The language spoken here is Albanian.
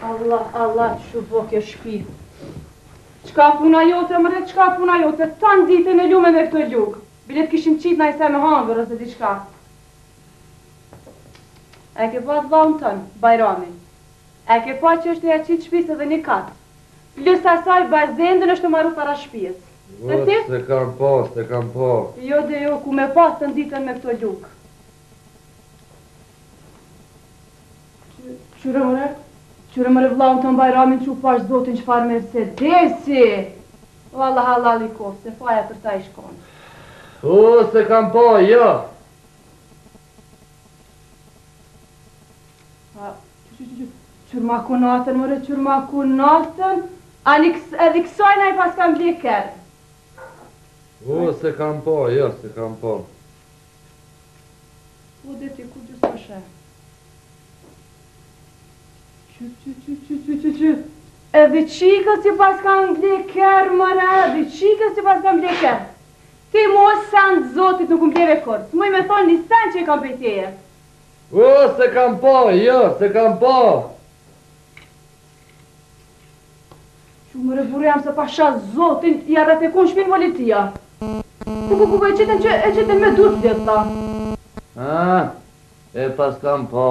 Allah, Allah, ç'u bo kjo shpi. Çka puna jote, mëre, çka puna jote, tanë ditën e lume me këto lugë. Bile t'kishim qitë naj sen me hangër ose diçka. A e ke pa atë vllaun tënd, Bajramin? A e ke pa që është tu ja qitë shpisë edhe një kat? Plus asaj bazendën është tu maru para shpisë. E ti? S'e kam pa, s'e kam pa. Jo de jo, ku me pa tanë ditën me këto lugë. Qyre mëre, qyre mëre vllaun tënd Bajramin që u pash zotin çfarë Mercedesi! O Allah hallall i koftë, se faja për ta ish konë. O, s'e kam pa, jo! A, qy, qy, qy, qyr ma kunatën, mëre, qyr ma kunatën, ani edhe kësaj na i paskan ble kerr. O, s'e kam pa, jo, s'e kam pa. Po dhe ti, kurgjë s'po sheh. Qy, qy, qy, qy, qy, qy, qy. Edhe qikës i paskan ble kerr, mëre, edhe qikës i paskan ble kerr. Ti mu sen zotit nuk më bleve kurrë, s'muj me thonë një sen që e kam prej teje. O, s'e kam pa, jo, s'e kam pa. Qu mëre burrë jam se pasha zotin, ja rrethekun shpinë policia. Ku, ku, ku, ku, e qitën që, e qitën me dur të lidhta. Ah, e paskam pa.